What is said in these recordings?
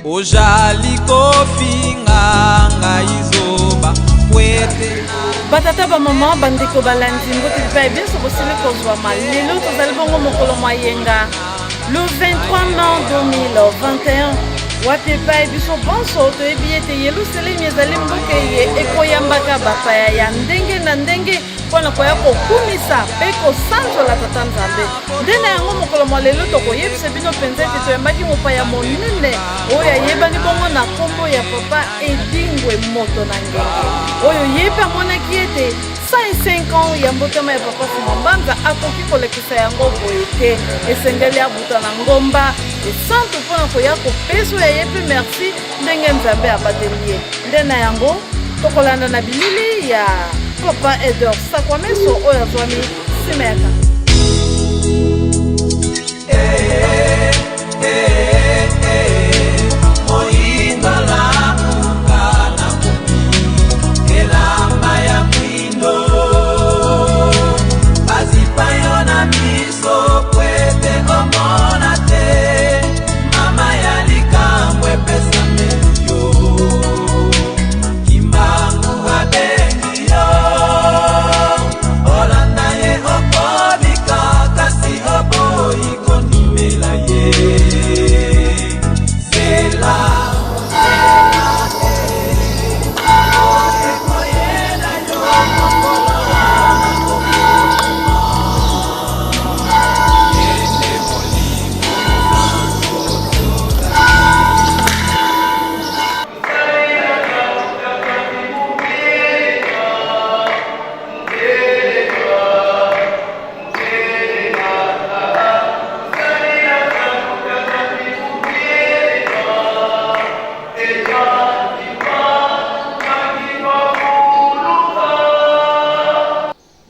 Ojali kofinga ngai zoba pwete. Batata, bamama, bandeko balandi, mbote bipai binso bosili kozwama. Lelo tozali bongo mokolo mwa yenga, le 23 mai 2021, wapi epai biso bonso toyebi ete Yelusalemi ezali mboka eye ekoyambaka bapaya ya ndenge na ndenge mpo na koya kokumisa mpe kosanzola Tata Nzambe. Nde na yango mokolo mwa lelo tokoyebisa bino mpenza ete toyambaki mopaya monene oyo ayebani bongo na nkombo ya Papa Edingwe Moto na Ngenge, oyo ye mpe amonaki ete 105 ans ya mbotama ya Papa Simon Mbanza akoki kolekisa yango boye te, esengeli abuta na ngomba esantu mpo na koya kopesa oyo ye mpe merci ndenge Nzambe abateli ye. Nde na yango tokolanda na bilili ya Papa Edor Sakwameso oyo azwami nsima ya kaka.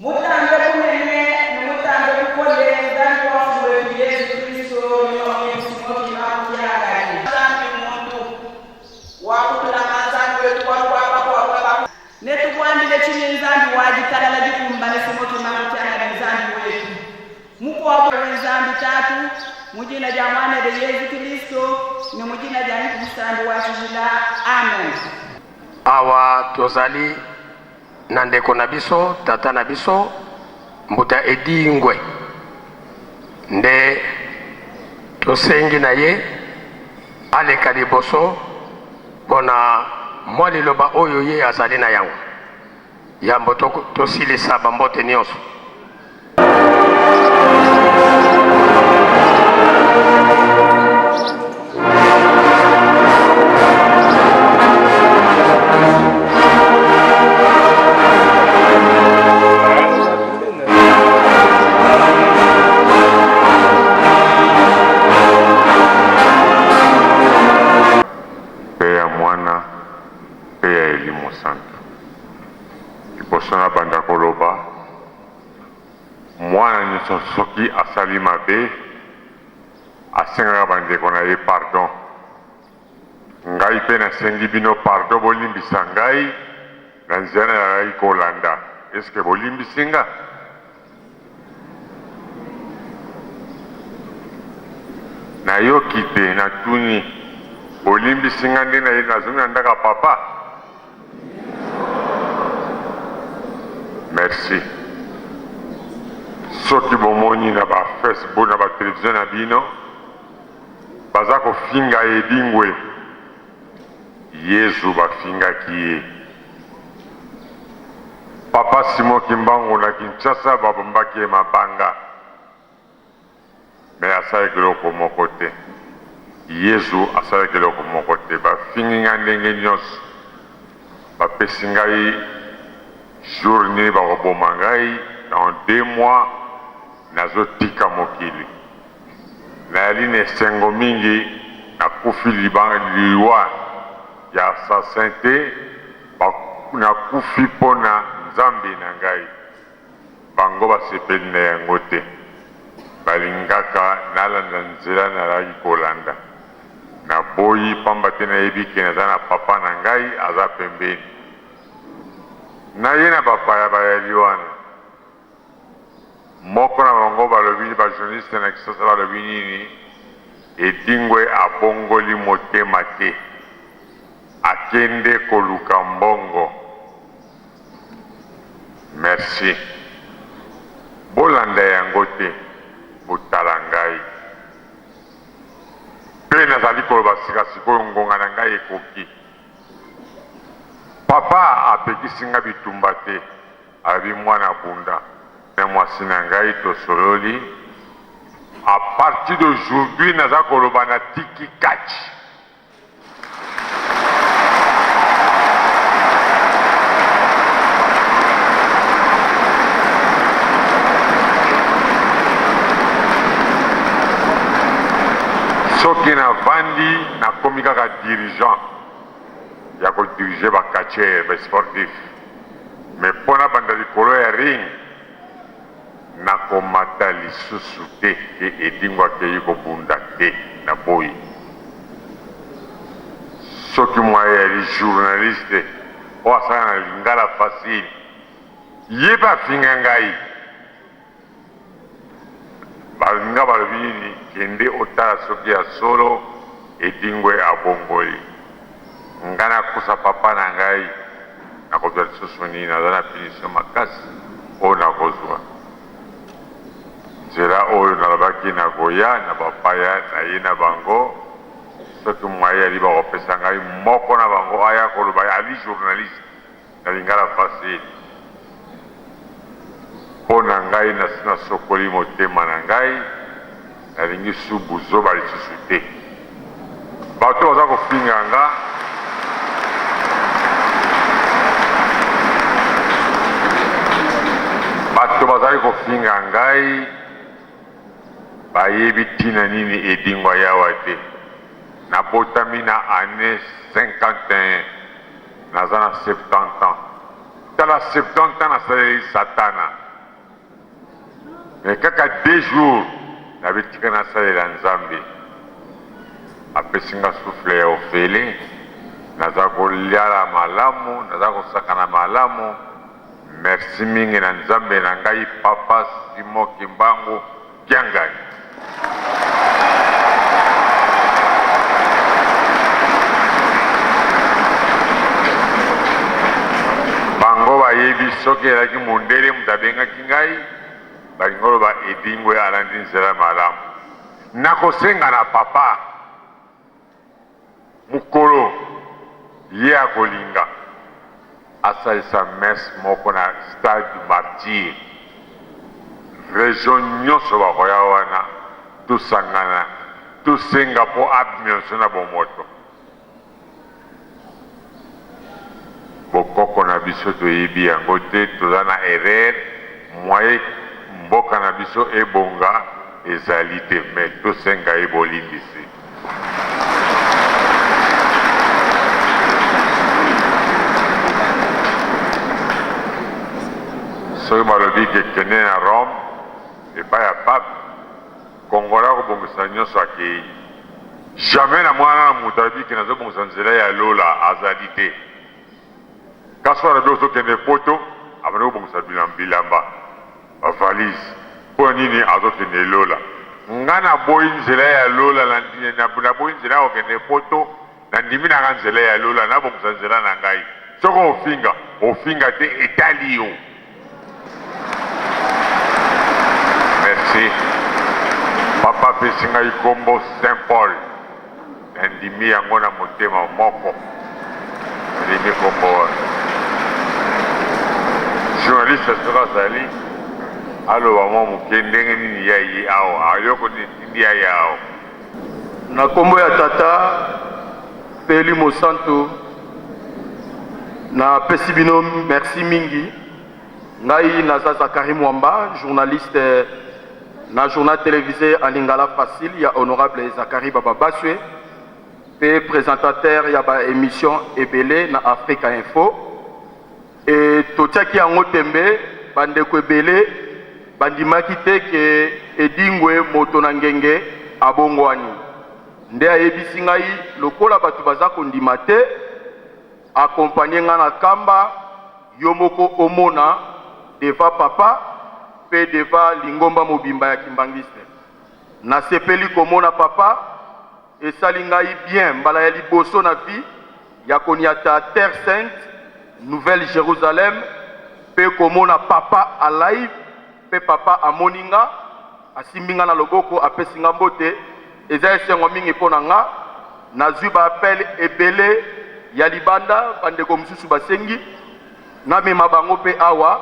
Mutambe bunene ne mutambe bukole, Nzambi wa Mfumu wetu Yezu Kristo, nyuma muepiskopi Makudianganyi. Nzambi mmuntu wa kutulama, Nzambi wetu, bualu bua bakuabu kabaku. Netukuambile tshinyi, Nzambi wa ditalala dikumbane, Simoki Makudianganyi, Nzambi wetu mukuabu. Wewe Nzambi Tatu, mu dina dia Muanebe Yezu Kilisto ne mu dina dia Musambi wa Tshijila, amen. Awa tozali na ndeko na biso, tata na biso, Mbuta Edingwe, nde tosengi na ye aleka liboso pona mwa liloba oyo ye azali na yango yambo tosilisa bambote nionso. Mpe ya Mwana, mpe ya Elimo Santu. Liboso nabanda koloba, mwana nyonso soki asali mabe, asengaka bandeko na ye pardon. Ngai mpe nasengi bino pardon, bolimbisa ngai na nzela nazalaki kolanda. Est ce que bolimbisi nga? Nayoki te, natuni, bolimbisi nga nde nazongi na ndako ya papa? Merci. Soki bomoni na ba Facebook na ba television na bino baza kofinga Edingwe, Yezu bafingaki ye. Papa Simon Kimbangu na Kinshasa babombaki ye mabanga. Mais asalaki eloko moko te. Yezu asalaki eloko moko te. Bafingi ngai ndenge nionso. Bapesi ngai jour nini bakoboma ngai, dans deux mois nazotika mokili. Nayali na esengo mingi, nakufi liwa ya assassin te, nakufi mpo na Nzambe na ngai. Bango basepeli na yango te. Balingaka nalanda nzela nalaki kolanda. Naboyi pamba te nayebi ke naza na papa na ngai aza pembeni. Naye na bapaya bayali wana. Moko na bango balobi ba journaliste na Kisasa balobi nini? Edingwe abongoli motema te, akende koluka mbongo. Merci. Bolanda yango te, botala ngai. Mpe nazali koloba sika sikoyo, ngonga na ngai ekoki. Papa apekisi ngai bitumba te, alobi mwana bunda. Na mwasi na ngai tosololi, à partir d'aujourd'hui naza koloba natiki catch. Soki navandi nakomi kaka dirigeant ya ko diriger ba catcheurs, ba sportifs, mais mpo nabanda likolo ya ring Nakomata lisusu te ke Edingwe akeyi kobunda te naboyi. Soki mwa ye ali journaliste oyo asala na lingala facile ye pe afinga ngai. Baninga balobi nini kende otala soki ya solo Edingwe abongoli. Nga nakosa papa na ngai nakozwa lisusu nini naza na punition makasi oyo nakozwa nzela oyo nalobaki nakoya na bapaya naye na bango soki moyen ali bakopesa ngai moko na bango aya koloba ali journaliste na lingala facile po na ngai nasi nasokoli motema na ngai nalingi su buzoba lisusu te bato baza kofinga nga bato bazali kofinga ngai bayebi ntina nini edingwa yawa te nabotami na annee 51 Naza na 70 ans tala 70 ans nasaleli satana mais kaka deux jours nabi tika nasalela nzambe apesi nga souffle ya ofele naza koliala malamu naza kosakana malamu merci mingi na nzambe na ngai papa Simon Kimbangu Kiangani. Bango bayebi soki ezalaki mundele moto abengaki ngai, balingi oloba Edingwe alandi nzela malamu. Nakosenga na papa Mokolo ye akolinga asalisa messe moko na stade du martyr, region nionso bakoya wana tosangana tosenga po abimela biso na bomoto. Bokoko na biso toyebi yango te, toza na erreur, moyen mboka na biso ebonga ezali te mais tosenga ye bolimbisi. Soki balobi ke kende na Rome epai ya pape, Congolais akobongisa nyonso akeyi. Jamais na mwana na moto alobi ke nazobongisa nzela ya lola azali te. Kasi alobi ozokende poto, abandi kobongisa bilamba. Ba valise pona nini azokende lola nga na boyi nzela ya lola na boyi nzela ya kokende poto na ndimi nanga nzela ya lola na bongisa nzela na ngai soki ofinga ofinga te etali yo merci papa apesi ngai kombo saint paul Nandimi yango na motema moko. Nandimi kombo wana. Journaliste soki azali aloba mwa moke ndenge nini ye aye awa, eloko nini etindi ye aya awa. Na kombo ya Tata mpe Elimo Santu, na pesi bino merci mingi. Ngai naza Zacharie Mwamba, journaliste na journal televise en lingala facile ya honorable Zacharie Bababaswe mpe presentateur ya ba emission ebele na Africa Info. E totiaki yango tembe, bandeko ebele bandimaki te ke Edingwe moto na ngenge abongwani. Nde ayebisi ngai lokola bato baza kondima te, accompagner nga na Kamba, yo moko omona devant papa pe devant lingomba mobimba ya kimbanguiste. Nasepeli komona papa. Esali ngai bien mbala ya liboso na vie ya koniata terre sainte nouvelle Jerusalem pe komona papa a live pe papa amoni nga asimbi nga na loboko apesi nga mbote eza esengo mingi pona nga nazui ba appel ebele ya libanda ba ndeko mosusu basengi Namema bango pe awa.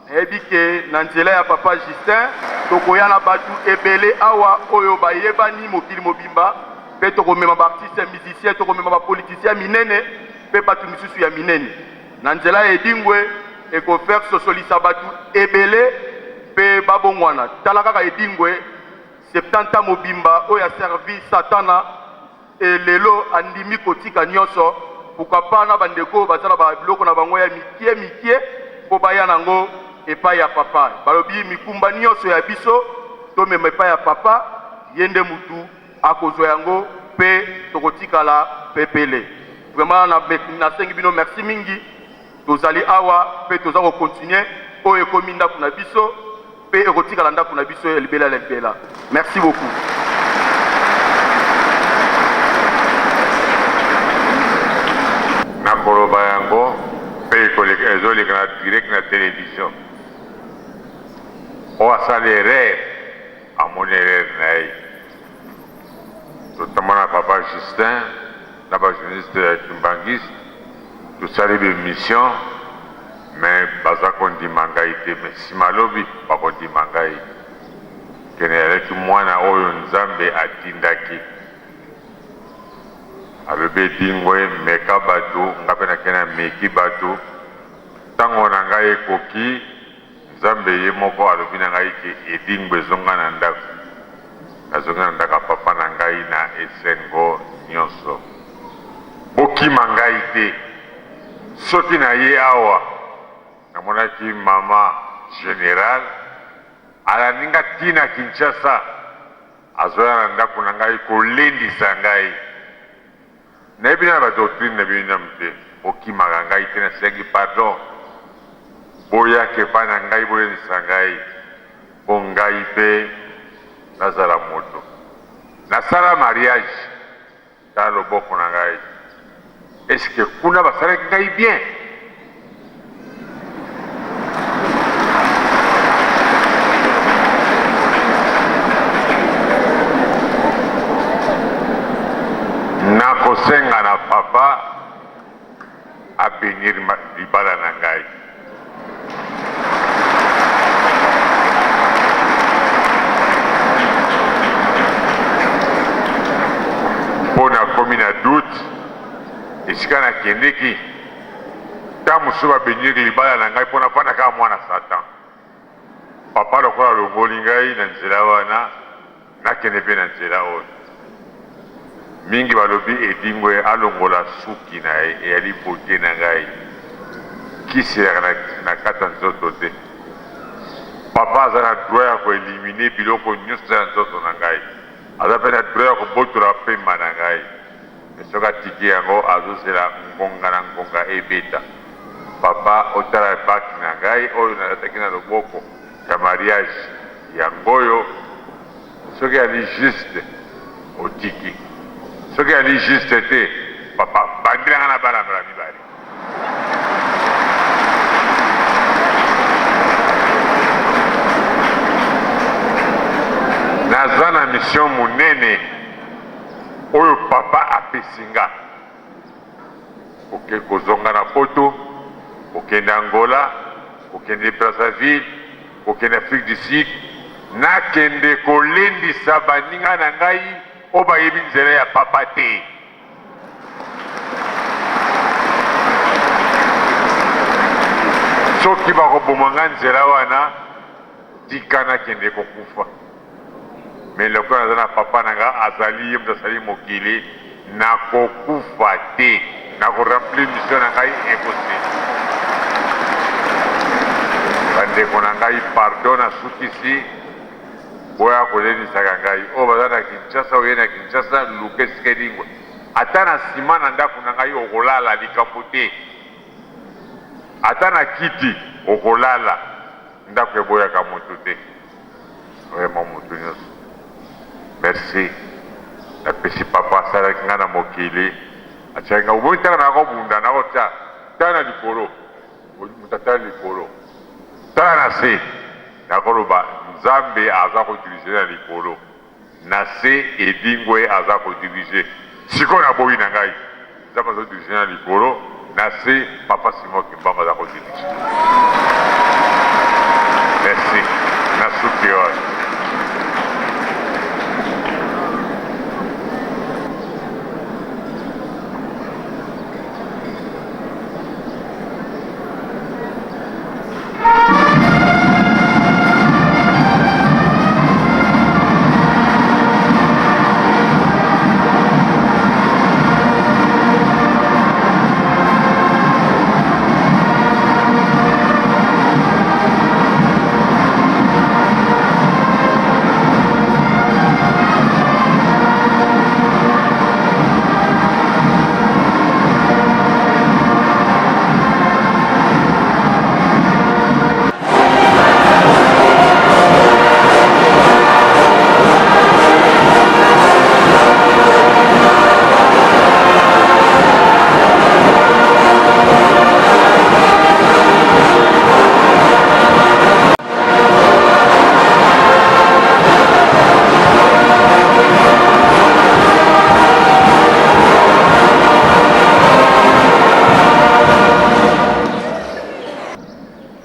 Nayebi ke na nzela ya papa Justin tokoya na batu ebele awa oyo bayebani mokili mobimba pe tokomema ba artistes musiciens, tokomema ba politiciens ya minene pe batu misusu ya minene. Na nzela ya Edingwe eko faire sosolisa batu ebele pe babongwana. Tala kaka Edingwe 70 ans mobimba oyo a servi satana Et lelo andimi kotika nionso, pourquoi pas na ba ndeko oyo baza na ba biloko na bango ya mikie mikie po baya nango epai ya papa. Balobi mikumba nionso ya biso tomema epai ya papa, ye nde mutu akozua yango pe tokotikala pepele. Vraiment nasengi bino merci mingi, tozali awa pe toza ko continuer, oyo ekomi ndaku na biso. Pe ekotikala ndako na biso ya libela na libela. Merci beaucoup. Nakoloba yango pe ezoleka na direct na television. Oyo asali erreur amoni erreur na ye. Totambola na papa Justin na ba journaliste ya kimbanguiste tosali ba emission mais baza kondima ngai te mais sima lobi bakondima ngai ke nayalaki mwana oyo Nzambe atindaki. Alobi Edingwe meka batu nga pe nake na meki batu tango na ngai ekoki Nzambe ye moko alobi na ngai ke Edingwe zonga na ndaku. Nazongi na ndako ya papa na ngai na esengo nionso. Bokima ngai te. Soki naye awa, namonaki mama general alandi nga ti na Kinshasa, azoya na ndako na ngai kolendisa ngai. Nayebi nanu ba doctrine na bino nanu te, bokimaka ngai te, nasengi pardon, boyaka epai na ngai bolendisa ngai po ngai pe nazala moto. Nasala mariage, tala loboko na ngai, est ce que kuna basalaki ngai bien? Nakosenga na papa a benir libala na ngai. Mpo nakomi na doute esika nakendeki. Tango mosusu ba benir libala na ngai po nafanda kaka mwana satan. Papa lokola alongoli ngai na nzela wana, nakende pe na nzela oyo. Mingi balobi Edingwe alongola suki na ye, eyali beaute na ngai. Kisi eyaka na kati ya nzoto te. Papa aza na droit ya ko eliminer biloko nionso eza na nzoto na ngai. Aza pe na droit ya kobotola pema na ngai. Mais soki atiki yango azozela ngonga na ngonga ebeta. Papa otala bague na ngai oyo nalataki na loboko ya mariage yangoyo soki ali juste otiki soki ali juste te papa bandela nga na bana mbala mibale. Naza na mission munene. Oyo papa apesi nga. Oke kozonga na poto, kokende Angola, kokende Brazzaville, kokende Afrique du Sud, nakende kolendisa baninga na ngai oyo bayebi nzela ya papa te. Soki bakoboma nga nzela wana, tika nakende kokufa. Mais lokola naza na papa na nga azali ye moto asali mokili nakokufa te nako remplir mission na ngai ekosila. Bandeko na ngai pardon nasukisi boya kolendisaka ngai oyo baza na Kinshasa oye na Kinshasa luka esika elingwa ata na sima na ndako na ngai okolala likambo te ata na kiti okolala ndako eboyaka moto te. Vraiment mutu nionso merci. Napesi papa asalaki nga na mokili, atiaki nga omoni ntaka nakobunda nakotia tala na likolo, moto atali likolo, tala na se, nakoloba Nzambe aza ko diriger na likolo, na se Edingwe aza ko diriger. Sikoyo naboyi na ngai Nzambe azo diriger na likolo, na se papa Simon Kimbangu aza ko diriger. Merci. Nasuki wana.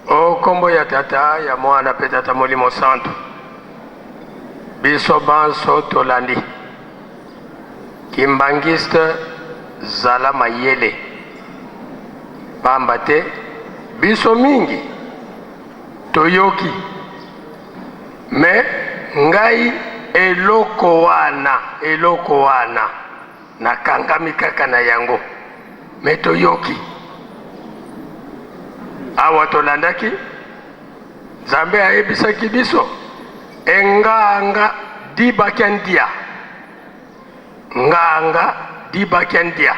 O nkombo ya Tata, ya Mwana mpe Tata Molimo Santu, biso banso tolandi. Kimbanguiste zala mayele, pamba te biso mingi toyoki mais ngai eloko wana eloko wana nakangami kaka na yango mais toyoki awa tolandaki Nzambe ayebisaki biso enganga dibakia ndia nganga dibakia ndia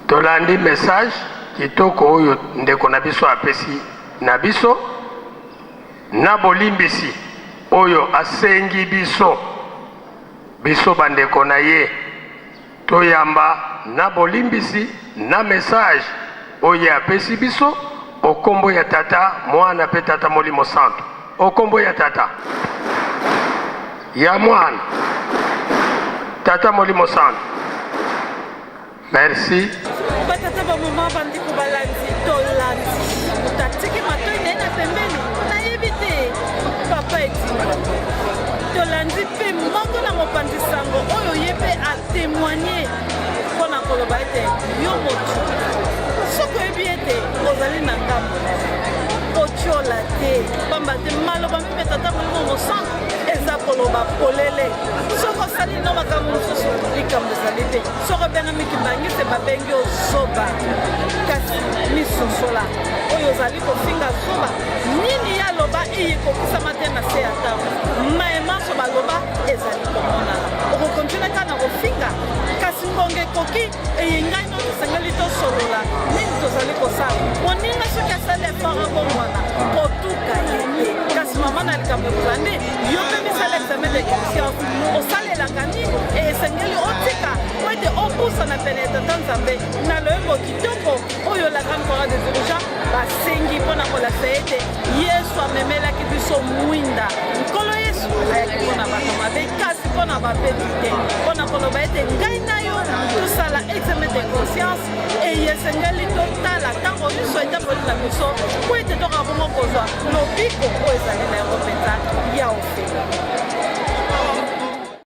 tolandi message kitoko oyo ndeko na biso apesi na biso na bolimbisi oyo asengi biso biso bandeko na ye toyamba na bolimbisi na message oyo ye apesi biso okombo ya Tata, Mwana pe Tata Molimo Santu. Okombo ya Tata, ya Mwana, Tata Molimo Santu. Merci. Batata bamama bandeko balandi tolandi moto atiki matoi na ye na pembeni nayebi te papa etinda tolandi mpe moko na mopanzi sango oyo ye mpe atemoigne mpo na koloba ete yo moto soki oyebi ete ozali na ngambo na yo kotyola te pamba te maloba mpe tata molimo mosantu eza koloba polele soki osali no makambo mosusu likambo ezali te soki obengami kimbangiste babengi yo zoba kasi misosola oyo ozali kofinga zoba nini ye aloba eye ekokisama te na se ya ntango maye manso baloba ezali komonana okokontinue kaka na kofinga kasi ngonga ekoki eye ngai no tosengeli tosolola nini tozali kosala moninga soki asali effort abongwana kotuka ye te kasi mama na likambo ekozala nde yo mpe misala examen de conscience osalelaka nini e esengeli otika po ete opusana pene ya tata nzambe na loyembo kitoko oyo la grande chorale des dirigeants basengi mpo na kolakisa ete Yesu amemelaki biso mwinda. Nkolo Yesu ayaki mpo na bato mabe, kasi mpo na bapetu te, mpo na koloba ete ngai na yo tosala examen de conscience eye esengeli totala ntango nyonso etamboli na biso mpo ete tokoka bongo kozwa lobiko oyo ezali na yango mpenza ya ofele.